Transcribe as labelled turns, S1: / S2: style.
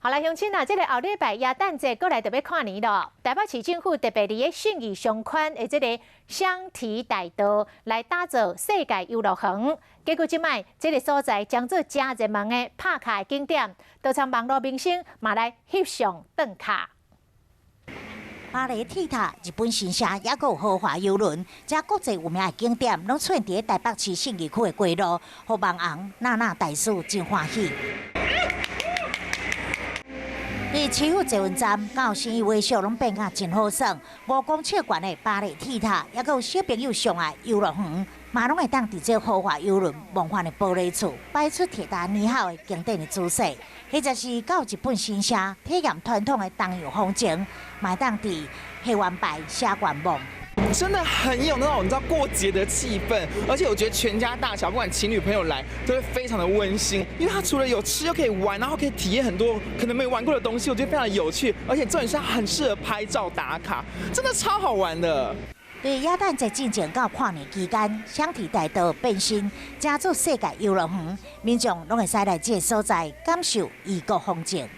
S1: 好來，鄉親啊，這个後禮拜耶誕節閣來著欲跨年囉。台北市政府特別佇个信義商圈的這个香堤大道來打造世界遊樂園。結果這擺這个所在將做誠熱門的拍卡的景點，都參網路明星嘛來翕相轉卡。
S2: 巴黎鐵塔、日本神社，抑閣有豪華郵輪，這國際有名的景點，攏出現佇台北市信義區的街路，予網紅娜娜大師真歡喜。佇市府捷運站到信義威秀，攏變甲真好耍。5公尺懸的巴黎鐵塔，抑閣有小朋友上愛遊樂園，嘛攏會當佇這豪華郵輪夢幻的玻璃厝，擺出鐵達尼號的經典的姿勢，或者是到日本神社體驗傳統的東洋風情，嘛會當佇戲院拜寫願望。
S3: 真的很有那種你知道過節的氣氛，而且我覺得全家大小，不管情侶朋友來，都會非常的溫馨。因為它除了有吃，又可以玩，然後可以體驗很多可能沒玩過的東西，我覺得非常的有趣。而且重點是它很適合拍照打卡，真的超好玩的。
S2: 對耶誕節進前到跨年期間，香堤大道變身，成做世界遊樂園，民眾攏會使來這个所在感受異國風情。